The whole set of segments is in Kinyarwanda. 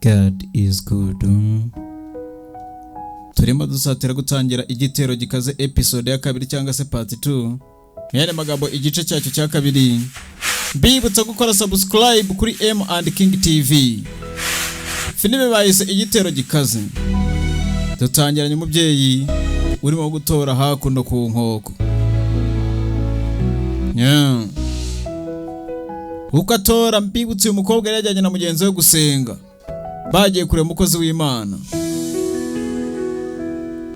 God is good. Turimo dusatira gutangira Igitero Gikaze episode ya kabiri, cyangwa se part 2. Mu yandi magambo, igice cyacyo cya kabiri. Mbibutsa gukora subscribe kuri M and King TV. Filime bayise Igitero Gikaze. Dutangiranye umubyeyi urimo gutora hakuno ku nkoko. Yeah. Uko atora, mbibutse, uyu mukobwa yari yajyanye na mugenzi we gusenga, bagiye kureba umukozi w'Imana.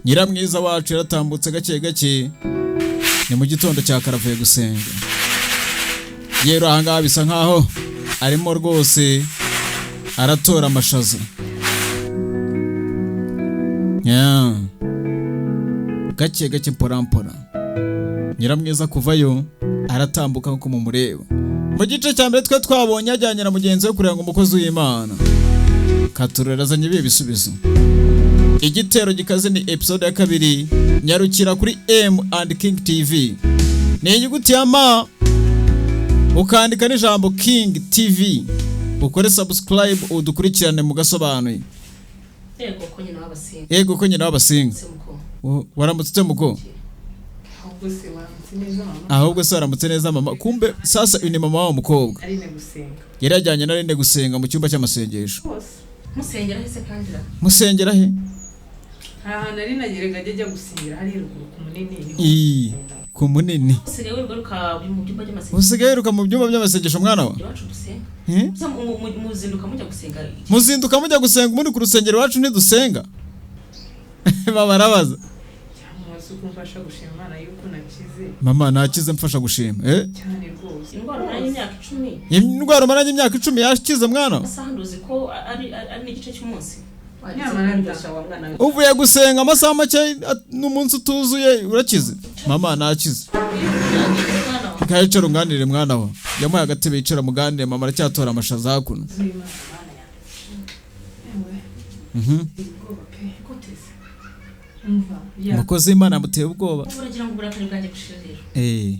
Nyiramwiza wacu yaratambutse gake gake, ni mu gitondo cya kare, avuye gusenga. Yewe, ahangaha bisa nkaho arimo rwose aratora amashaza. Yeah. Gake gake, mpora mpora. Nyiramwiza kuvayo aratambuka nk'uko mumureba. Mu gice cya mbere twe twabonye ajyanye na mugenzi we kureba ngo umukozi w'Imana Katurera azanye ibihe bisubizo. Igitero Gikaze ni episode ya kabiri. Nyarukira kuri M and King TV, ni inyuguti ya M, ukandika n'ijambo King TV, ukore subscribe, udukurikirane mu gasobanuye. Yego ko nyina w'Abasinga. Yego ko nyina w'Abasinga. Se muko. Waramutse ute muko? Ahubwo se waramutse neza, mama? Ahubwo se waramutse neza, mama? Kumbe sasa uyu ni mama w'uwo mukobwa. Aline gusenga. Yari yajyanye na Aline gusenga mu cyumba cy'amasengesho. Hose. Musengera hese kandira? Musengera he? Hari ahantu Aline agerega ajya gusengera, hari ruguru ku Munini niho. Ii, ku Munini. Usigaye wiruka mu byumba by'amasengesho? Usigaye wiruka mu byumba by'amasengesho, mwana wa? Iwacu dusenga. Hmm? Gusa muzinduka mujya gusenga? Muzinduka mujya gusenga? Ubundi ku rusengero iwacu ntidusenga? Barabaza. Cyangwa se uko mfasha gushima Imana yuko nakize. Mama, nakize, mfasha gushima, eh? Cyane rwose. Indwara umaranye imyaka 10. Indwara umaranye imyaka 10 yakize, mwana wa? Amasaha nduzi ko ari n'igice cy'umunsi. Nyamara Wagize wa mwana we. Uvuye gusenga amasaha make n'umunsi utuzuye urakize. Mama, nakize. Mwana wa. Kayicara unganire, mwana wa. Yamuhaye agatebe, yicara muganire. Mama aracyatora amashaza hakuno. Z'Imana. Mana yanjye. Yewe. Ubwoba pe. Guteze. Umva ya. Umukozi w'Imana yamuteye ubwoba. Ubu uragira ngo uburakari bwanjye bushire rero? Eh.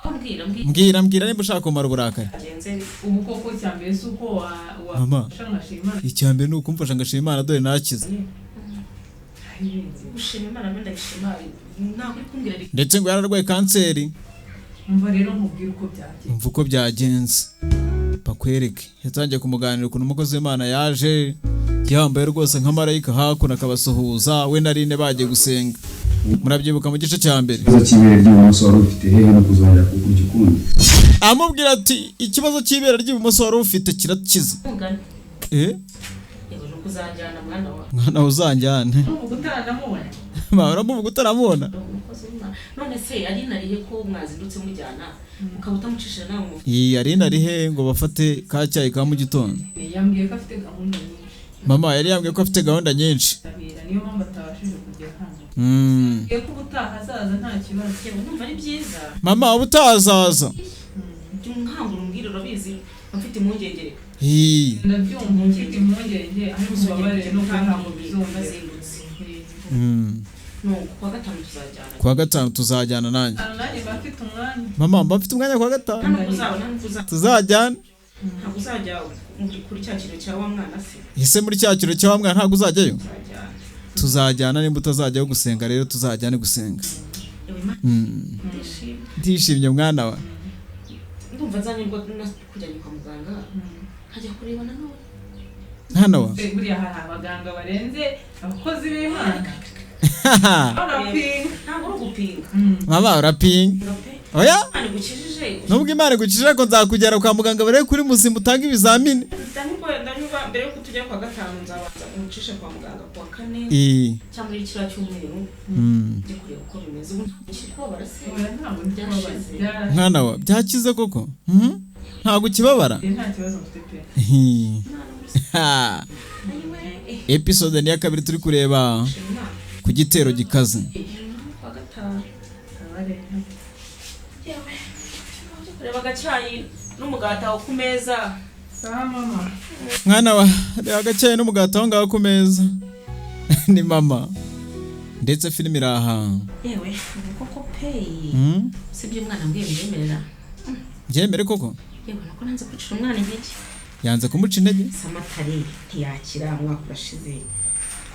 Aho mbwira, mbwira. Mbwira, mbwira nimba ushaka kumara uburakari. Agenze. Ubu koko cya mbere si uko wa Mama. wafasha nkashima Imana? Icya mbere ni ukumfasha ngashima Imana, dore nakize. Ibizi. Gushima Imana mbe ndabishima, ntabwo uri kumbwira. Ndetse ngo yararwaye kanseri. Umva rero nkubwire uko byagenze. Umva uko byagenze bakwereke. Yatangiye kumuganira ukuntu umukozi w'Imana yaje yambaye rwose nka marayika hakuno, akabasuhuza we na Aline bagiye gusenga. Murabyibuka mu gice cya mbere. Ikibazo cy'ibere ry'ibumoso wari ufite hehe no kuzongera kukurya ukundi? Amubwira ati ikibazo cy'ibere ry'ibumoso wari ufite kirakize. Ntugane. Eh. Yego, ni ukuzanjyana, mwana wa. Mwana, uzanjyane. Ubu utaranamubona. Mama, uramuvuga utaramubona. Umukozi w'Imana. None se Aline arihe ko mwazindutse mujyana, ukaba utamucishije nawe mu? Iyi Aline ari he ngo bafate ka cyayi ka mu gitondo? Yambwiye ko afite gahunda nyinshi. Mama, yari yambwiye ko afite gahunda nyinshi. Tabira, niyo mpamvu atabashije kugera hano. Yambwiye ko ubutaha azaza nta kibazo. Yewe, ndumva ari byiza. Mama, ubutahazaza. Jya unkangura umbwire, urabizi mfite impungenge reka. Ii. Ndabyumva mfite impungenge, ariko ubabarire no kuba ntabwo bizongera. Nazindutse. Nuko kuwa gatanu tuzajyana. Kuwa gatanu tuzajyana nanjye. Hano nanjye mba mfite umwanya. Mama, mba mfite umwanya kuwa gatanu. Nta nubwo uzaba, nta nubwo uzaba. Tuzajyana. Ntabwo uzajya kuri cya kintu cya wa mwana se? Ese muri cya kiro cya wa mwana ntabwo uzajyayo? Tuzajyana. Tuzajyana nimba utazajyayo gusenga rero, tuzajyane gusenga. Yewe Imana, ndishimye. Ndishimye, mwana wa. Ndumva nzanyurwa no kujyanye kwa muganga, nkajya kureba nanone. Mwana wa. Buriya hari abaganga barenze abakozi b'Imana. Barapinga. Ntabwo uri ugupinga. Mama, urapinga. Pe. Oya. Imana igukijije. Nubwo Imana igukijije, ariko nzakujyana kwa muganga barebe kuri muzima, utange ibizamini. Ndanyurwa, ndanyurwa. Mbere yuko tujya kuwa gatanu, nzabanza umucishe kwa muganga kuwa kane cyangwa muri kiriya cyumweru, njye kureba uko bimeze. Ubu ntabwo kubabara se? Oya, ntabwo ndi kubabara. Byashize. Mwana wa, byakize koko? Ntabwo ukibabara? Nta kibazo mfite pe. Imana gusa. Ha. Ayiwe, eh. Episode ni iya kabiri turi kureba Shima Imana. ku Gitero Gikaze. Kuwa gatanu. Abare. Yewe, ujye kureba agacyayi n'umugati aho ku meza. Sawa, mama. Mwana wa, reba agacyayi n'umugati aho ngaho ku meza. Ni mama. Ndetse filime iri aha. Yewe, ubu koko peyi. Sibyo, umwana mbwiye mbemerera. Byemere koko. Yewe, nuko nanze kwicira umwana intege. Yanze kumuca intege. Samatare ntiyakira, umwaka urashize,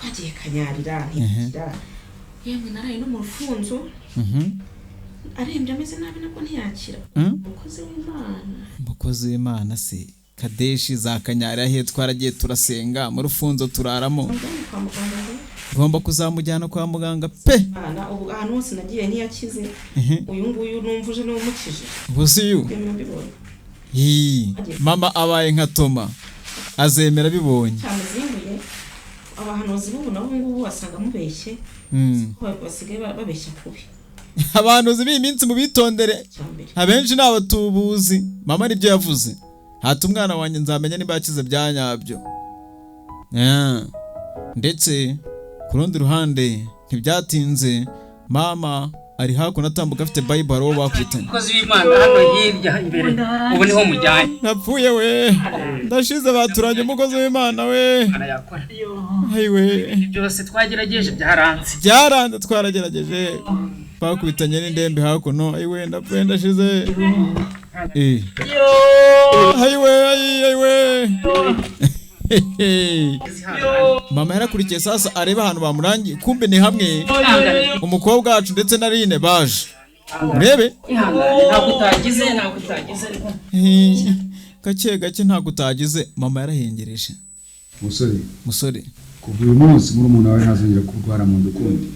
twagiye Kanyarira ntiyakira, yemwe naraye no mu rufunzo, arembye ameze nabi nabwo ntiyakira. Umukozi w'Imana. Umukozi w'Imana se Kadeshi za Kanyarira he, twaragiye turasenga, mu rufunzo turaramo. Mujyane kwa muganga pe. Ngomba kuzamujyana kwa muganga pe. Imana, ubu ahantu hose nagiye ntiyakize. Uyu nguyu numva uje niwe umukije. Ubu si yu. Ibyo mbibonye. Hii, mama abaye nka Toma, azemera abibonye. Cyane zinguye abahanuzi b'ubu nabo ngubu wasanga mubeshye, ko basigaye babeshya kubi. Abahanuzi b'iyi minsi mubitondere. Cya mbere. Abenshi ni abatubuzi. Mama nibyo yavuze, hata umwana wanjye nzamenya niba yakize bya nyabyo. Yeah. Ndetse ku rundi ruhande ntibyatinze, mama ari hakuno atambuka afite Bible, hari uwo bakubitanye. Umukozi w'Imana hano hirya imbere, ubu niho mujyanye. Napfuye we, ndashize, baturanye umukozi w'Imana we. Imana yakora. Ayiwe. Byose twagerageje byaranze. Byaranze, twaragerageje, bakubitanye n'indembe hakuno. Ayiwe, ndapfuye, ndashize. Ayiwe, ayiwe. Mama yarakurikiye sasa areba ahantu bamurangiye, kumbe ni hamwe umukobwa wacu ndetse na Rine baje urebe. Ihangane, ntabwo utagize, ntabwo utagize ariko. Gake gake, ntabwo utagize. Mama yarahengereje. Musore. Musore. Kuva uyu munsi murumuna wawe ntazongera kurwara mu nda ukundi.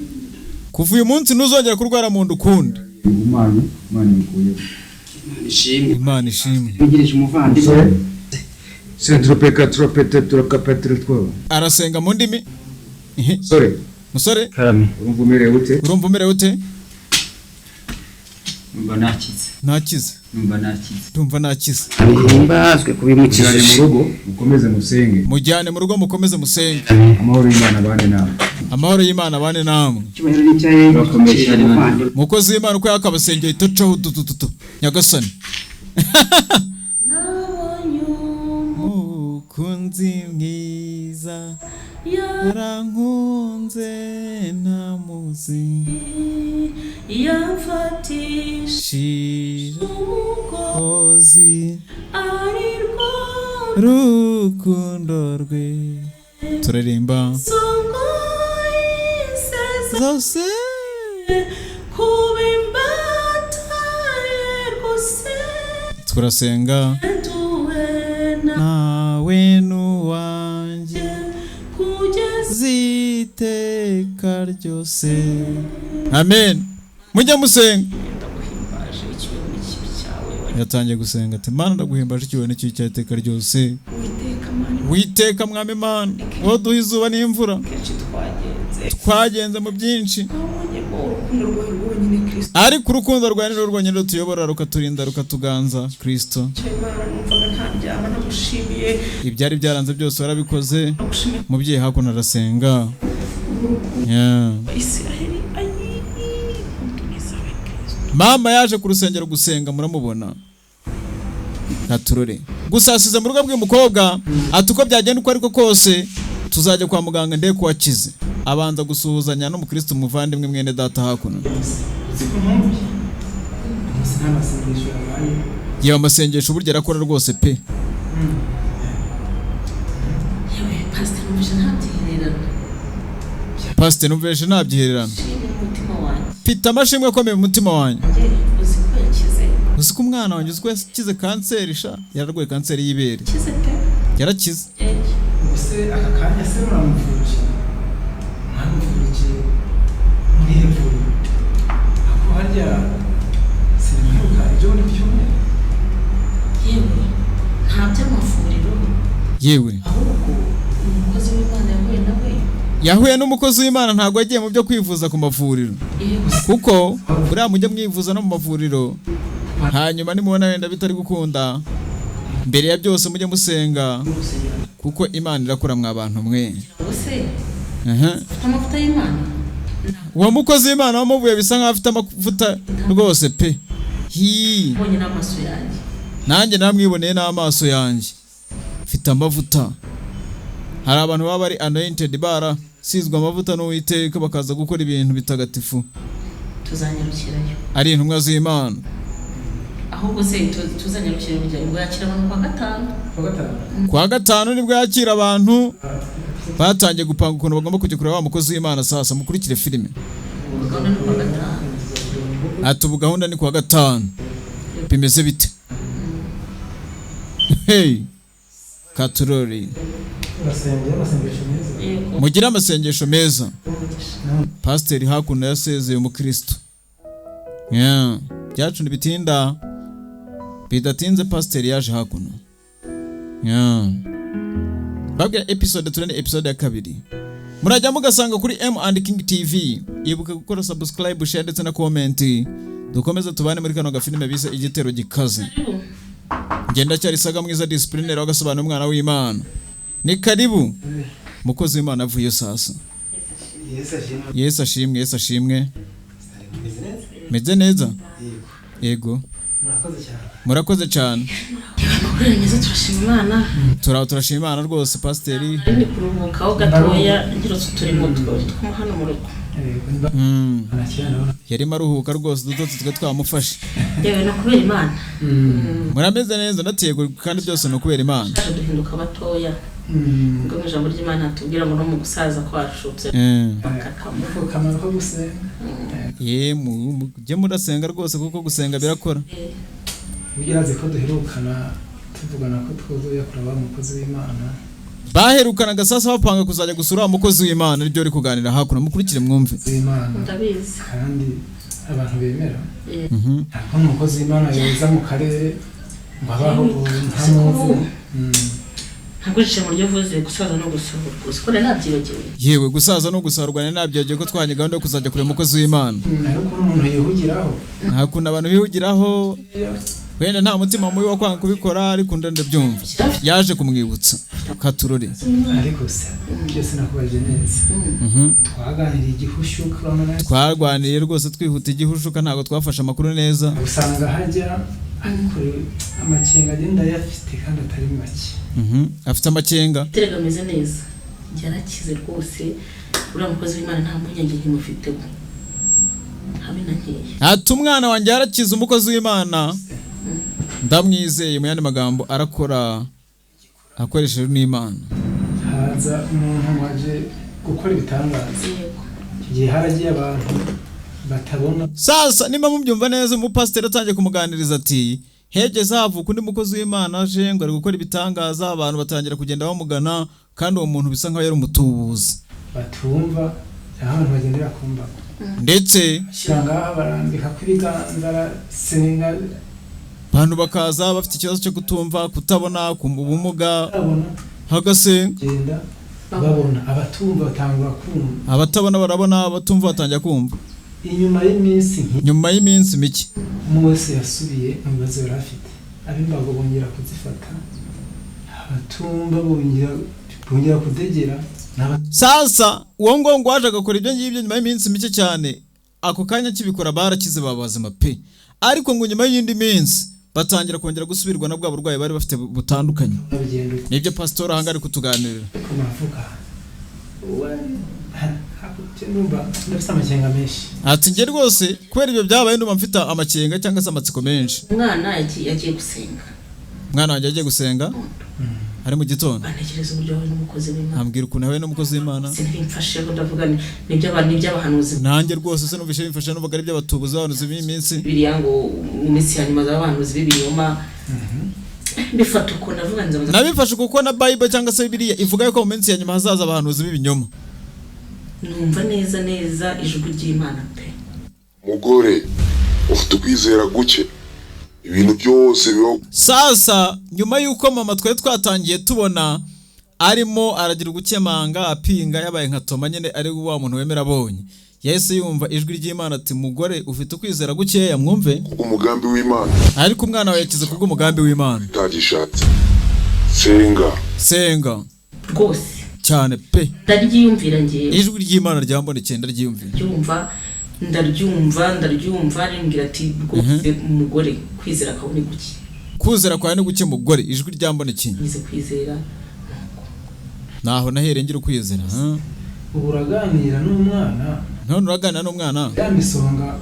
Kuva uyu munsi ntuzongera kurwara mu nda ukundi. Ihumanye, Imana imukuyeho. Ishimwe. Imana ishimwe. Ntegereje umuvandimwe. Musore, sentropeka tropete trokapetro two. Arasenga mu ndimi. Musore. Musore. Karame. Urumva umerewe ute? Urumva umerewe ute? Numva nakize. Nakize. Numva nakize. Ndumva nakize. Bihimbazwe Mujyane mu kubimukijije. rugo mukomeze musenge. Mujyane mu rugo mukomeze musenge. Amahoro y'Imana abane nawe. Amahoro y'Imana abane namwe. Icyubahiro n'icyaye. Bakomeye cyane umuvandimwe. Umukozi w'Imana uko yakabasengeye itacaho dutututu nyagasani. Mukunzi mwiza yarankunze ntamuzi, Yamfatisha shira umugozi, ozi ari rwo rukundo rwe turirimba songo y'iseze zose kuba imbata ye rwose. Turasenga. Nduwe nawe n'uwanjye kugeza ziteka ryose, amen. Mujye musenga. Ndaguhimbaje icyubahiro n'ikibi cyawe. Yatangiye gusenga ati: "Mana, ndaguhimbaje, icyubahiro n'ikibi cyawe iteka ryose." Uwiteka Mana. Witeka Mwami Mana, wowe duha izuba n'imvura. Kenshi twagenze. Twagenze mu byinshi. Twabonye ko urukundo rwawe rwonyine, Kristo. Ariko urukundo rwawe ni rwo rwonyine rutuyobora, rukaturinda, rukatuganza, Kristo. Icyo Imana numvaga ntaryama nagushimiye. Ibyari byaranze byose warabikoze. Nagushimiye. Mubyeyi hakuno arasenga. Yeah. Isiraheli ayi mwiza we Kristo. Mama yaje ku rusengero gusenga, muramubona naturore. Gusa asize mu rugo bw'uyu mukobwa ati: "Uko byagenda uko ariko kose tuzajya kwa muganga ndebe ko wakize." Abanza gusuhuzanya n'umukristo muvandimwe mwene data hakuno. Siko mpamvu umunsi nta masengesho yabaye. Yewe, amasengesho burya arakora rwose pe. Yewe pasiteri, numvise ntabyihererana. Pasiteri, numvise ntabyihererana. Shimwe umutima wanjye. Mfite amashimwe akomeye mu mutima wanjye. Njye uzi ko yakize? Uzi ko umwana wanjye, uzi ko yakize kanseri sha? Yararwaye kanseri y'ibere. Yakize pe. Yarakize. Ege. Ubu se aka kanya se muramuvuje, mwamuvurije muri iri vuriro ako harya sinibuka ibyo ni byumye. Yewe, nta by'amavuriro. Yewe. Ahubwo umukozi w'Imana yahuye nawe. Yahuye n'umukozi w'Imana, ntabwo yagiye mu byo kwivuza ku mavuriro. Yewe. Kuko buriya mujye mwivuza no mu mavuriro, hanyuma nimubona wenda bitari gukunda, mbere ya byose mujye musenga, kuko Imana irakora mwa bantu mwe. Ubu se Aha. ufite amavuta y'Imana. Uwo mukozi w'Imana wamuvuye bisa nkaho afite amavuta rwose pe hi. Mbonye n'amaso yanjye. Nanjye namwiboneye n'amaso yanjye, mfite amavuta. Hari abantu baba bari anointed, barasizwe amavuta n'Uwiteka, bakaza gukora ibintu bitagatifu. Tuzanyarukirayo. Ari intumwa z'Imana. Ahubwo se tuzanyarukire burya ngo yakira abantu kwa gatanu. Kuwa gatanu. Kwa gatanu nibwo yakira abantu. Batangiye gupanga ukuntu bagomba kujya kureba wa mukozi w'Imana. Sasa mukurikire filime. Gahunda ni kuwa gatanu. Ati ubu gahunda ni kuwa gatanu, bimeze bite? Hey, katurori. Urasengera amasengesho meza. Yego. Mugire amasengesho meza. Pasiteri hakuno yasezeye umukristo. Yeah. Byacu ntibitinda, bidatinze pasiteri yaje hakuno. Yeah. Babwira episode turene, episode ya kabiri murajya mugasanga kuri M and King TV. Ibuka gukora subscribe, share ndetse na comment. Dukomeze tubane muri kano gafilime bise Igitero Gikaze. Ngenda cyari saga mwiza discipline wagasobanura umwana w'Imana. Ni karibu mukozi w'Imana avuye sasa. Yesu ashimwe. Yesu ashimwe, Yesu ashimwe. Meze neza? Meze neza. Yego. Yego. Murakoze cyane. Murakoze cyane. Amakuru meza, turashima Imana. Turashima Imana rwose, pasiteri. Ndi kuruhukaho gatoya, ngira uturimo two hano mu rugo. Yego, niba anakira ndabona. Yarimo aruhuka rwose, udutotsi twe twamufashe. Yewe, ni ukubera Imana. Murameze neza natiyego, kandi byose ni ukubera Imana. Twaje duhinduka batoya. Ubwo mu ijambo ry'Imana hatubwira ngo no mu gusaza kwacu bakakamo. Ako kamaro ko gusenga. Ye, mujye murasenga rwose kuko gusenga birakora. Burya azi ko duherukana tuvugana ko twuzuye kuraba umukozi w'Imana. Baherukanaga sasa bapanga kuzajya gusura wa mukozi w'Imana, nibyo uri kuganira hakuno, mukurikire mwumve. Umukozi w'Imana Ndabizi. kandi abantu bemera. Mhm. Ntabwo umukozi w'Imana yoza mu karere ngo abaho ntamuzi. Ntabwo ijambo ryo gusaza no gusohorwa, uzi ko nari nabyibagiwe. Yewe, gusaza no gusarurwa, nari nabyibagiwe ko twahanye gahunda yo kuzajya kureba umukozi w'Imana. Ariko ukuntu umuntu yihugiraho. Nta kuntu abantu bihugiraho, wenda nta mutima mubi wo kwanga kubikora, ariko ndabyumva yaje kumwibutsa katurore. Ariko se byose nakubajije neza. Twaganiriye igihushu urabona. Twarwaniye rwose twihuta igihushuka, ntabwo twafashe amakuru neza. Usanga hajya ariko amakenga agenda ayafite kandi atari make. Afite amakenga. Terega ameze neza, yarakize rwose. Uriya mukozi w'Imana nta mpungenge nkimufiteho, habe na nkeya. Ati umwana wanjye yarakize, umukozi w'Imana ndamwizeye. Mu yandi magambo arakora akoresheje n'Imana. Haza umuntu waje gukora ibitangaza. Yego. Icyo gihe haragiye abantu batabona. Sasa nimba mubyumva neza, umupasiteri atangiye kumuganiriza ati hegeze havuka undi mukozi w'Imana aje ngo ari gukora ibitangaza, abantu batangira kugenda bamugana, kandi uwo muntu bisa nkaho yari umutubuzi. Batumva cyangwa abantu bagendera ku mbago. Ndetse ashyira ngaha barambika ko ibiganza arasenga. Abantu bakaza bafite ikibazo cyo kutumva, kutabona, ku ubumuga, babona hagasenga. Genda babona, abatumva batangura kumva. Abatabona barabona, abatumva batangira kumva. Inyuma y'iminsi nk'iyi, Nyuma y'iminsi mike, umwe wese yasubiye mu bibazo yari afite. Ab'imbago bongera kuzifata, abatumva bongera kudegera n'aba Sasa uwo ngo waje agakora ibyo ngibyo, nyuma y'iminsi mike cyane, ako kanya kibikora barakize, baba bazima pe, ariko ngo nyuma y'indi minsi batangira kongera gusubirwa na bwa burwayi bari bafite butandukanye. Bigenda uko. Nibyo pasitori ahanga ari kutuganirira. Ariko muravuga we hakurya ndumva ndafite amakenga menshi. Ati njye rwose kubera ibyo byabaye ndumva mfite amakenga cyangwa se amatsiko menshi. Umwana yagiye gusenga. Umwana wanjye yagiye gusenga ari mu gitondo. Antekereza uburyo wahuye n'umukozi w'Imana. Ambwira ukuntu yahuye n'umukozi w'Imana. Sinabimfasheho, ndavuga n'iby'abahanuzi. Nanjye rwose sinumvishe bimfashe, numvaga ari iby'abatubuzi, abahanuzi b'iminsi. Biriya ngo mu minsi ya nyuma z'abahanuzi b'ibinyoma, bifata uko ndavuga nzabanza. Nabifashe kuko na Bible cyangwa se Bibiliya ivuga yuko mu minsi ya nyuma hazaza abahanuzi b'ibinyoma. Numva neza neza ijwi ry'Imana pe. Mugore, ufite ukwizera guke, ibintu byose bibaho. Sasa nyuma y'uko mama twari twatangiye tubona arimo aragira ugukemanga, apinga, yabaye nka Toma nyine, ari wa muntu wemera abonye, yahise yumva ijwi ry'Imana ati: "Mugore, ufite ukwizera gukeya." Mwumve. Umugambi w'Imana. Ariko umwana wawe yakize kubw'umugambi w'Imana. Utagishatse, senga. Senga. Rwose. Cyane pe. Ndaryiyumvira ngewe. Ijwi ry'Imana ryambonekeye, ndaryiyumvira. Ndaryumva, ndaryumva, ndaryumva rimbwira ati: "Rwose umugore, kwizera kwawe ni guke." Kwizera kwawe ni guke mugore, ijwi ryambonekeye. Ngize kwizera. Naho nahereye ngira ukwizera, ha? Ubu uraganira n'umwana. None uraganira n'umwana. Ya misonga.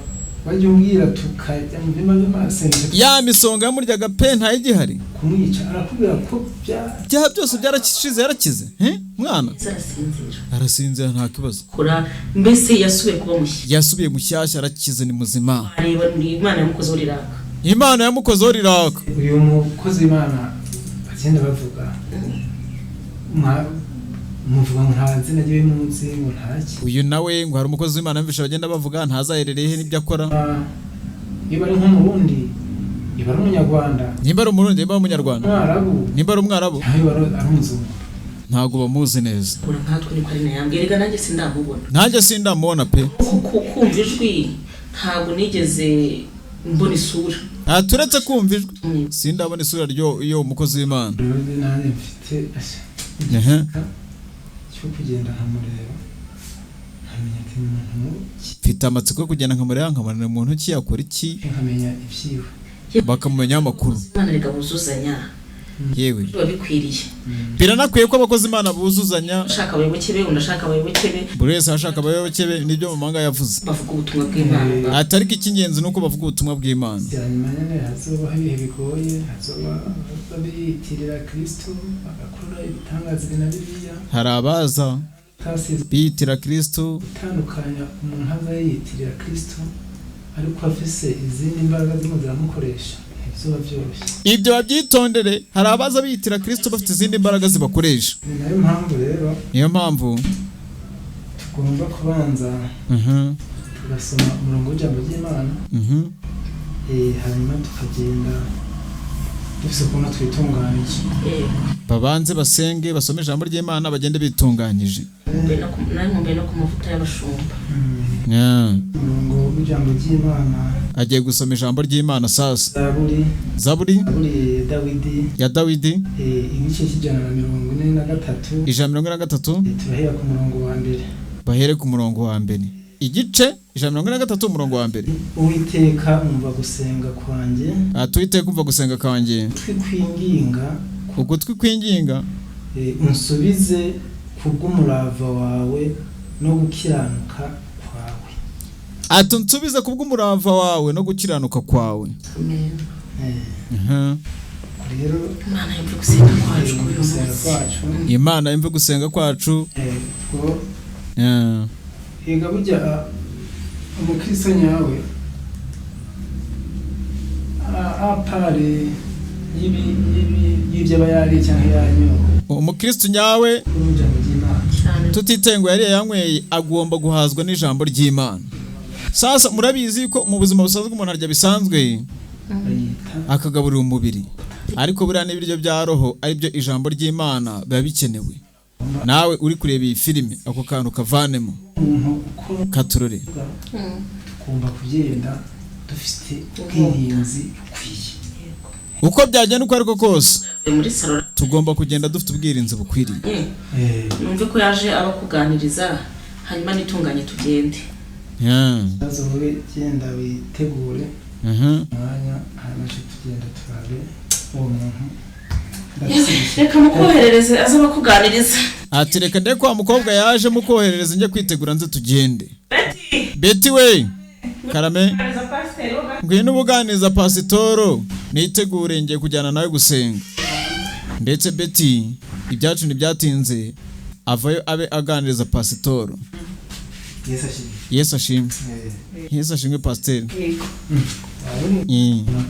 Wajya umbwira tukajya mu byumba by'amasengesho. Ya misonga yamuryaga pe ntayigihari. Kumwica arakubwira ko bya Byaha byose byarashize, yarakize. Mwana Arasinzira. Arasinzira nta kibazo. Kora mbese yasubiye kuba mushya. Yasubiye mushyashya, arakize, ni muzima. Areba Imana yamukozeho riraka. Imana yamukozeho riraka. Uyu mukozi w'Imana bagenda bavuga muvuga ngo nta zina ryiwe munsi ngo ntaki. Uyu nawe ngo hari umukozi w'Imana yumvisha bagenda bavuga ntazaherereye he n'ibyo akora. Niba ari nk'umurundi, niba ari umunyarwanda, nimba ari umurundi, nimba ari umunyarwanda, umwarabu, nimba ari umwarabu, niba ari umuzungu, ntabwo bamuzi neza. Ura nkatwe niko ari nayambwiye, rega nanjye sindamubona. Nanjye sindamubona pe. Kumva ijwi ntabwo nigeze mbona isura. Turetse kumva ijwi sindabona isura ryo iyo umukozi w'Imana. Nanjye mfite cyo kugenda nkamureba nkamenya ati umuntu mfite amatsiko yo kugenda nkamureba nkamureba umuntu ki yakora iki, nkamenya ibyiwe, bakamumenya amakuru. Imana rega buzuzanya. Yewe biba bikwiriye. Biranakwiye ko abakozi Imana buzuzanya. Ashaka abayoboke be, undi ashaka abayoboke be. Buri wese ashaka abayoboke be, nibyo mama yavuze. Bavuga ubutumwa bw'Imana. Atari ko icy'ingenzi nuko bavuga ubutumwa bw'Imana. Hanyuma nyine hazobaho ibihe bigoye, hazoba biyitirira Kristo bagakora ibitangaza na Bibiliya. Hari abaza biyitirira Kristo, gutandukanya umuntu aza yiyitirira Kristo ariko afise izindi mbaraga zimwe ziramukoresha. Ibyo babyitondere, hari abaza biyitira Kristo bafite izindi mbaraga zibakoresha. Ni nayo mpamvu rero, niyo mpamvu tugomba kubanza tugasoma umurongo w'ijambo ry'Imana, hanyuma tukagenda dufise ukuntu twitunganyije. Babanze basenge, basome ijambo ry'Imana, bagende bitunganyije. Nkumbuye no ku mavuta y'abashumba. Umurongo w'ijambo ry'Imana. Agiye gusoma ijambo ry'Imana sasa. Zaburi Dawidi ya Dawidi, igice cy'143. 143. Turahera ku murongo wa mbere. Bahere ku murongo wa mbere. Igice 143 umurongo wa mbere. Uwiteka umva gusenga kwanjye. Uwiteka umva gusenga kwanjye. Ugutwi kwinginga. Ugutwi kwinginga. Unsubize kubw'umurava wawe no gukiranuka kwawe. Ati unsubize kubw'umurava wawe no gukiranuka kwawe. Amen. Rero Imana yumve gusenga kwacu uyu munsi. Imana yumve gusenga kwacu. Ega burya umukristo nyawe apare y'ibyo aba yariye cyangwa yanyoye. Umukristo nyawe tutitenguye yariye yanyweye agomba guhazwa n'ijambo ry'Imana. Sasa murabizi ko mu buzima busanzwe umuntu arya bisanzwe akagaburira umubiri, ariko buriya n'ibiryo bya roho aribyo ijambo ry'Imana biba bikenewe. Nawe uri kureba iyi filime ako kantu kavanemo katurore. Tugomba kugenda dufite ubwirinzi bukwiye. Uko byagenda uko ariko kose tugomba kugenda dufite ubwirinzi bukwiriye. Numve ko yaje abakuganiriza hanyuma nitunganye tugende. Wowe genda witegure umwanya hanyuma tugenda turabe uwo muntu. Reka mukoherereze aze abakuganiriza. Ati reka ndeke kwa mukobwa yaje mukoherereze njye kwitegura nze tugende. Betty we karame ngwino ubuganiza pasitoro nitegure ngiye kujyana nawe gusenga. Ndetse Betty ibyacu ntibyatinze avayo abe aganiriza pasitoro. Yesu ashimwe. Yesu ashimwe pasiteri. Yego.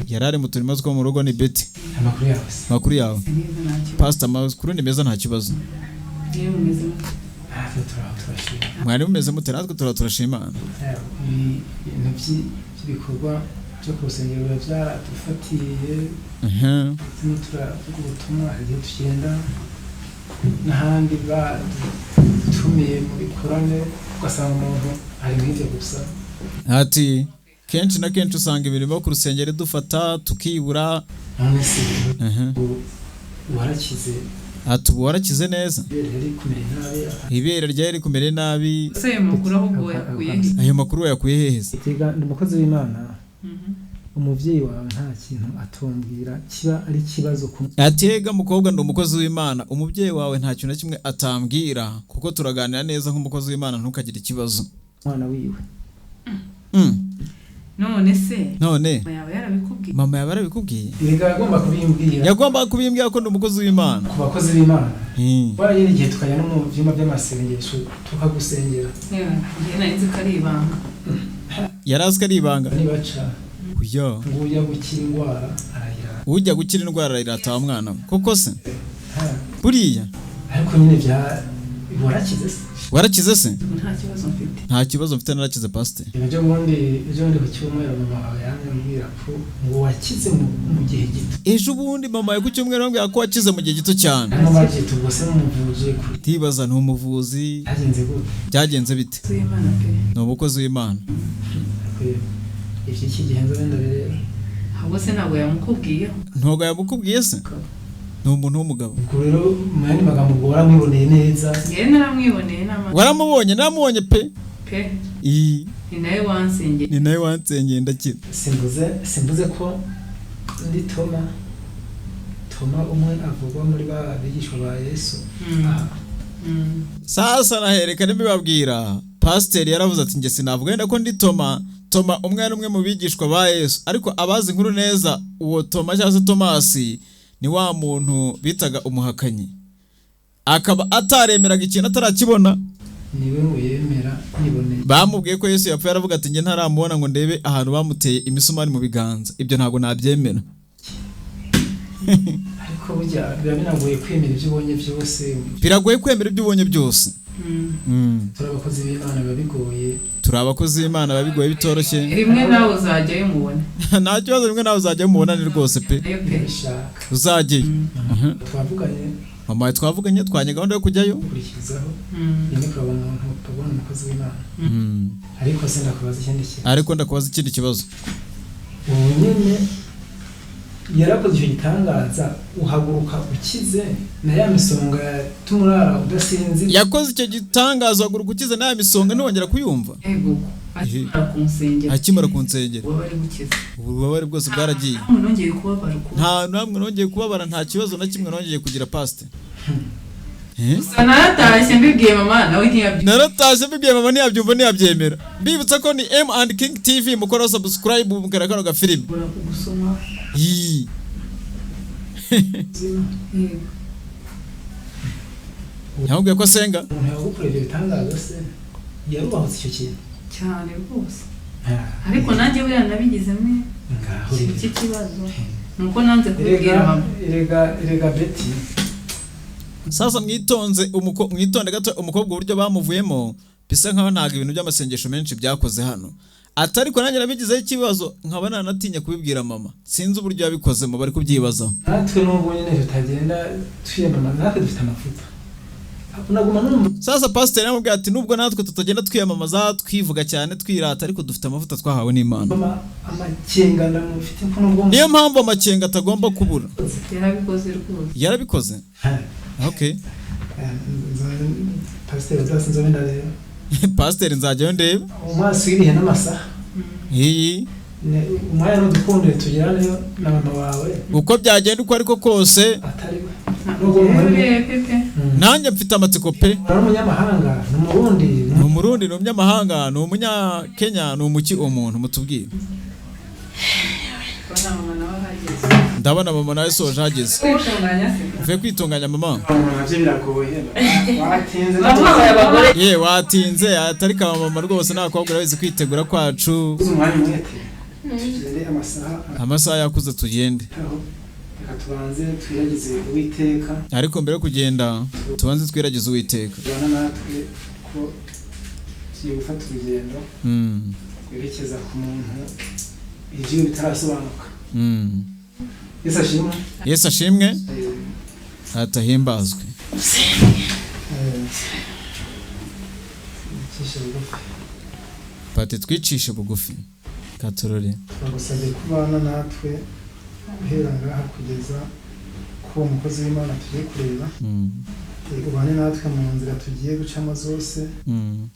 Yarari mu turimo two mu rugo ni Betty. Amakuru yawe. Pastor, amakuru ni meza nta kibazo. Mwari mumeze mute? Natwe turashima. Ibintu by'ibikorwa byo ku rusengero biba byaradufatiye. Turimo turavuga ubutumwa, hari igihe tugenda n'ahandi badutumiye mu bikorane ugasanga umuntu ari nk'ibyo gusa. Ati kenshi na kenshi usanga imirimo ku rusengero dufata tukibura. None se warakize? Ati ubu warakize neza. Ibere ryari rikumere nabi. Ayo makuru ahubwo yakuye he? Ayo makuru yakuye hehe? Ndi umukozi w'Imana. Umubyeyi wawe nta kintu atombwira kiba ari ikibazo ku Atega mukobwa, ndi umukozi w'Imana, umubyeyi wawe nta kintu na kimwe atambwira kuko turaganira neza nk'umukozi w'Imana, ntukagire ikibazo. mwana wiwe. None se None mama yaba yarabikubwiye? Mama yaba yarabikubwiye? Erega yagomba kubimbwira. Yagomba kubimbwira ko ndi umukozi w'Imana. Ku bakozi b'Imana waragera igihe tukajya no mu byumba by'amasengesho tukagusengera. Yewe, njye nari nzi ko ari ibanga. Yari azi ko ari ibanga. Nibaca Uya. ngo ujya gukira indwara arayirata. Ujya gukira indwara arayirata wa mwana we. Koko se buriya? Ariko nyine bya warakize se? Warakize se? Nta kibazo mfite. Nta kibazo mfite, narakize pasiteri. Ejo bundi ku cyumweru mama wawe yambwira ko ngo wakize mu gihe gito. Ejo bundi mama yawe ku cyumweru yambwira ko wakize mu gihe gito cyane. Hano babyita ubwo se mumuvuje kure? Ntibaza ni umuvuzi. Byagenze gute? Byagenze bite? W'Imana pe. Ni umukozi w'Imana. Ariko iby'iki gihe nzobe ndabireba. Ahubwo se ntabwo yamukubwiyeho? Ntabwo yamukubwiye se? Ni umuntu w'umugabo. Ubwo rero mu yandi magambo ubwo waramwiboneye neza? Njyewe naramwiboneye n'amaso. Waramubonye? Naramubonye pe. Pe. Iyi. Ni nawe wansengeye. Ni nawe wansengeye ndakira. Simbuze ko ndi Toma umwe avugwa muri ba bigishwa ba Yesu. Aha. Sasa nahereka nibibabwira, pasiteri yaravuze ati njye sinavuga wenda ko ndi Toma, Toma umwe ari umwe mu bigishwa ba Yesu, ariko abazi inkuru neza uwo Toma cyangwa se Tomasi ni wa muntu bitaga umuhakanyi, akaba ataremeraga ikintu atarakibona. Niwe wemera niboneye. Bamubwiye ko Yesu yapfuye, aravuga ati njye ntaramubona ngo ndebe ahantu bamuteye imisumari mu biganza, ibyo ntabwo nabyemera. Ariko burya biba binagoye kwemera ibyo ubonye byose. Biragoye kwemera ibyo ubonye byose. Turi abakozi b'Imana biba bigoye. Turi abakozi b'Imana biba bigoye bitoroshye. Rimwe nawe uzajyayo umubona. Nta kibazo, rimwe nawe uzajya umubona ni rwose pe. Nayo pe. Ndabishaka. Uzajyayo. Twavuganye. Mama wawe twavuganye, twanye gahunda yo kujyayo. Gukurikizaho ni kuraba umuntu tubona umukozi w'Imana. Ariko se ndakubaza ikindi kintu. Ariko ndakubaza ikindi kibazo. Ubu nyine yarakoze icyo gitangaza uhaguruka ukize na ya misonga tumurara udasinzira. Yakoze icyo gitangaza uhaguruka ukize na ya misonga ntiwongera kuyumva. Ego. Akimara kunsengera. Akimara kunsengera. Ububabare bukize. Ububabare bwose bwaragiye. Nta muntu nongeye kubabara uko. Nta namwe nongeye kubabara, nta kibazo na kimwe nongeye kugira pastor. Gusa naratashye mbibwiye mama nawe ntiyabyumva. Naratashye mbibwiye mama ntiyabyumva ntiyabyemera. Mbibutsa ko ni M and King TV, mukora subscribe mukara kano gafilimi. Gusoma. Yi. Yego. Yamubwiye ko asenga. Umuntu yagukoreye ibyo bitangaza se yarubahutse icyo kintu? Cyane rwose. Ariko nanjye buriya nabigizemo Ngaho rero. iki kibazo. Nuko nanze kubibwira mama. Erega Betty. Sasa mwitonze mwitonde gato, umukobwa uburyo bamuvuyemo bisa nkaho ntago ibintu by'amasengesho menshi byakoze hano. Atari ko nanjye nabigizeho ikibazo nkaba nanatinya kubibwira mama. Sinzi uburyo yabikozemo, bari kubyibazaho. Natwe n'ubwo nyine tutagenda twiyamamaza, natwe dufite amavuta. Unaguma numva. Sasa pasiteri yamubwiye ati nubwo natwe tutagenda twiyamamaza twivuga cyane twirata, ariko dufite amavuta twahawe n'Imana. Amakenga ndamufite ko nubwo Niyo mpamvu amakenga atagomba kubura. Yarabikoze rwose. Yarabikoze? Okay. Pasiteri uzasinze wenda rero. Pasiteri nzajyayo ndebe. Umunsi w'ibihe n'amasaha. Iyi. Umwanya n'udukunde tugeraneyo na mama wawe. Uko byagenda uko ariko kose. Atari we. Nubwo muri Nanjye mfite amatsiko pe. Ari umunyamahanga, ni umurundi. Ni umurundi, ni umunyamahanga, ni umunyakenya, ni umuki uwo muntu mutubwire. Ndabona mama nawe soje hageze. Uvuye kwitunganya mama? Ye watinze, atari ka mama rwose nta kobwa urabizi kwitegura kwacu. Amasaha yakuze tugende. Reka tubanze twiragize Uwiteka. Ariko mbere yo kugenda tubanze twiragize Uwiteka. Tubana natwe ko tugiye gufata urugendo rwerekeza ku muntu ibyo bitarasobanuka. Yesu ashimwe. Yesu ashimwe. Atahimbazwe. Pati twicishe bugufi. Katorore. Turagusabye kubana natwe guhera ngaha kugeza ku mukozi w'Imana tugiye kureba. Ubane natwe mu nzira tugiye gucamo zose.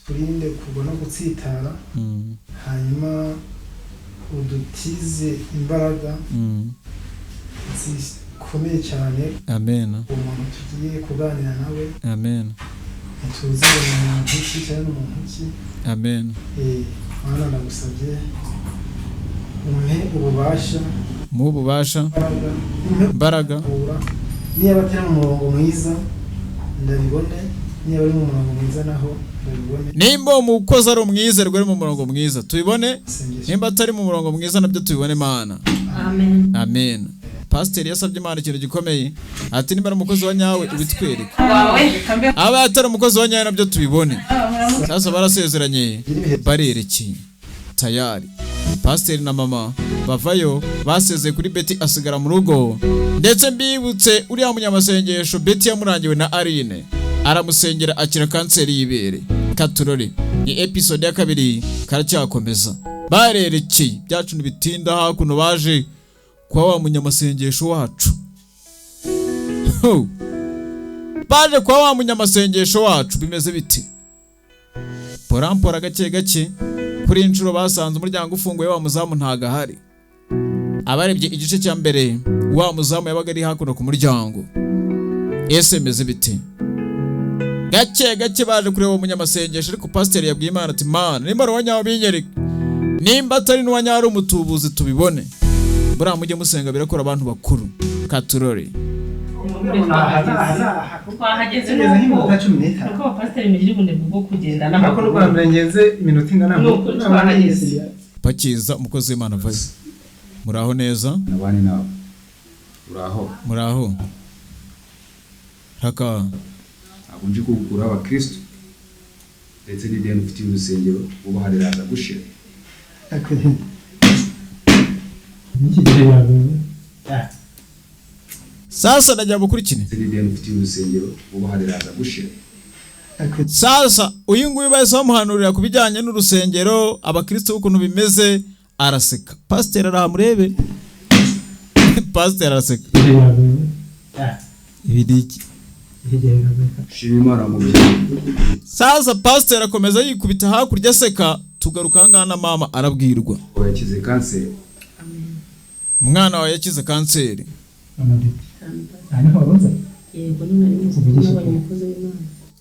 Turinde kugwa no gutsitara. Hanyuma Udutize imbaraga zikomeye cyane. Amen. Uwo muntu tugiye kuganira nawe, Amen. ntituzi ngo ni umuntu ki cyangwa ni umuntu ki. Amen. Mana, ndagusabye umpe ububasha, Mu bubasha, imbaraga, umpe imbaraga. kuvura. Niba atari mu murongo mwiza ndabibone, niba ari mu murongo mwiza naho ndabibone. Nimba uwo mukozi ari umwizerwa, ari mu murongo mwiza, tubibone. Isengesho. Nimba atari mu murongo mwiza, nabyo tubibone, Mana. Amen. Amen. Pasiteri yasabye Imana ikintu gikomeye, ati nimba ari umukozi wa nyawe ubitwereke, Wawe kambe. aba atari umukozi wa nyawe nabyo tubibone. Sasa barasezeranye, barerekeye tayari. Pasiteri na mama bavayo, basezeye kuri Betty, asigara mu rugo. Ndetse mbibutse, uriya munyamasengesho Betty yamurangiwe na Aline, aramusengera akira kanseri y'ibere. Katurore ni episode ya kabiri, karacyakomeza. Barerekeye byacu ntibitinda, hakuno baje kwa wa munyamasengesho wacu. Ho! Baje kwa wa munyamasengesho wacu, bimeze biti? Porampora, gake gake. Kuri iyi nshuro basanze umuryango ufunguye, wa muzamu ntago ahari. Abarebye igice cya mbere, wa muzamu yabaga ari hakuno ku muryango. Ese bimeze bite? Gake gake baje kureba uwo munyamasengesho, ariko pasiteri yabwiye Imana ati: "Mana, nimba ari uwanyawe binyereke, nimba atari n'uwanyawe ari umutubuzi tubibone." Buriya mujye musenga, birakora, abantu bakuru. Katurore. Twahageze. Tugeze nuko nk'iminota 15. Nuko abapasiteri mugira ubunebwe bwo kugenda Ariko n'amaguru. n'ubwa mbere ngenze iminota ingana. Nuko twahageze. Bakiza, umukozi w'Imana avayo. Muraho neza? Nabane nawe. Uraho? Muraho raka. Ntabwo nje kugukuraho abakristo ndetse n'ideni ufitiye urusengero, vuba riraza gushira. N'iki gihe yaguye. Sasa ndagira mukurikire. Ndetse n'ideni ufitiye urusengero, vuba riraza gushira. Sasa uyu nguyu bahise bamuhanurira ku bijyanye n'urusengero, abakristo ukuntu bimeze, araseka. Pasiteri arahamurebe, pasiteri araseka. Ibi ni iki? Shima Imana, mubyeyi. Sasa pasiteri akomeza yikubita hakurya aseka. Tugaruka ahangaha na mama arabwirwa. Ngo yakize kanseri. Umwana wawe yakize kanseri. Aha niho waruza. Yego, ni mwari muzi ko nabonye umukozi w'Imana.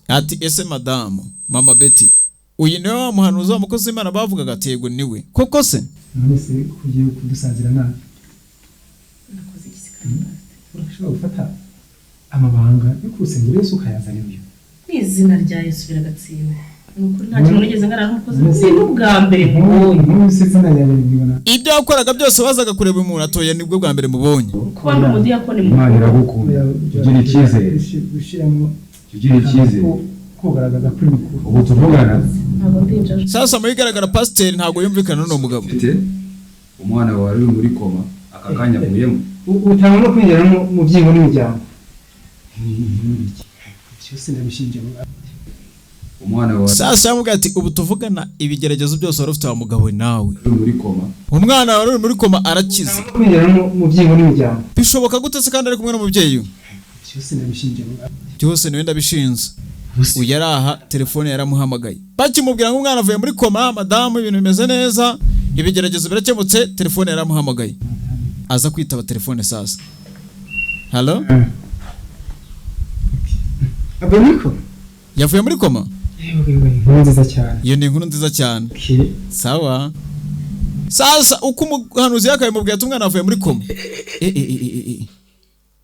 Ati: "Ese madamu, mama Betty, uyu niwe wa muhanuzi, wa mukozi w'Imana bavugaga?" Ati: "Yego, niwe koko se." None se kugiye kudusazira nabi? Nakoze iki se kandi, pasiteri? Urashobora gufata amabanga yo ku rusengero yose ukayazana uyu? Mu izina rya Yesu, biragatsindwa. Ni ukuri nta kintu nigeze ngarara n'umukozi, ni n'ubwa mbere mubonye. Nk'ubu se izina ryawe ribona. Ibyo wakoraga byose, wazaga kureba umuntu atoye, nibwo bwa mbere mubonye. Kuba ndi umudiyakoni Imana mukuru. iragukunda, ugira icyizere. Gushyiramo Ugira icyizere. Kugaragaza kuri mukuru. Ubu tuvugana Ntabwo ndinjajwe. Sasa mu bigaragara pasiteri ntabwo yumvikana n'uwo mugabo. ufite umwana wawe uri muri koma, aka kanya avuyemo. Utanga no kwinjira mu byingo n'imiryango. Byose ndabishinja. Umwana wawe Sasa yamubwiye ati: "Ubu tuvugana ibigeragezo byose wari ufite, wa mugabo nawe, uri muri koma." Umwana wawe uri muri koma arakize. Kwinjira mu byingo n'imiryango. Bishoboka gute se kandi ari kumwe n'umubyeyi we? Byose ndabishinja. Byose niwe ndabishinze. Uyu yari aha, telefone yaramuhamagaye, bakimubwira ngo umwana avuye muri koma, madamu, ibintu bimeze neza, ibigeragezo birakemutse. Telefone yaramuhamagaye, aza kwitaba telefone. Sasa: "Hello." Avuye muri koma. Yavuye muri koma. Yewe, inkuru nziza cyane. Iyo ni inkuru nziza cyane. Okay. Sawa. Sasa uko umuhanuzi yakabimubwiye ati umwana avuye muri koma. E, e, e, e, e.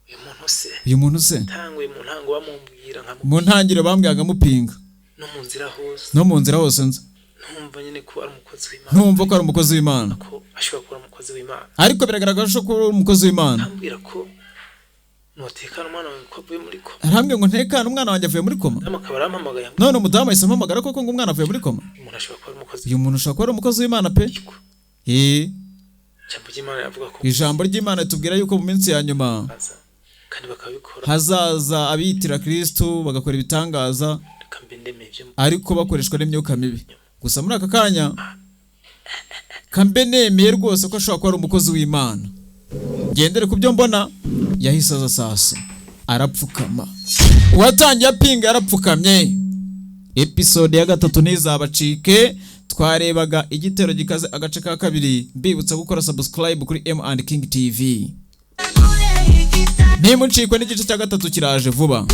Uyu muntu se? Uyu muntu se? Tanguye mu ntango bamubwira nka Mu ntangiriro bambwiraga mupinga. No mu nzira hose. No mu nzira hose nza. Ntumva nyine ko ari umukozi w'Imana. Ntumva ko ari umukozi w'Imana. Ko ashobora kuba ari umukozi w'Imana. Ariko biragaragara ko ari umukozi w'Imana. Ambwira ko nutekana umwana wawe ko avuye muri koma. Arambwira ngo ntekane, umwana wanjye avuye muri koma. Madamu akaba arampamagaye ambwira. None umudamu ahise ampamagara koko ngo umwana avuye muri koma. Umuntu ashobora kuba ari umukozi. Uyu muntu ashobora kuba ari umukozi w'Imana pe. Ijambo ry'Imana rivuga ko Ijambo ry'Imana ritubwira yuko mu minsi ya nyuma baza kandi bakabikora. hazaza abiyitira Kristu bagakora ibitangaza, Reka mbe ndemeye ibyo. ariko bakoreshwa n'imyuka mibi. Gusa muri aka kanya kambe nemeye rwose ko ashobora kuba ari umukozi w'Imana, ngendere ku byo mbona. Yahise aza sasa arapfukama. Uwatangiye apinga yarapfukamye. Episode ya gatatu ntizabacike. Twarebaga Igitero Gikaze agace ka kabiri. Mbibutsa gukora subscribe kuri M and King TV. Ntimucikwe n'igice cya gatatu, kiraje vuba.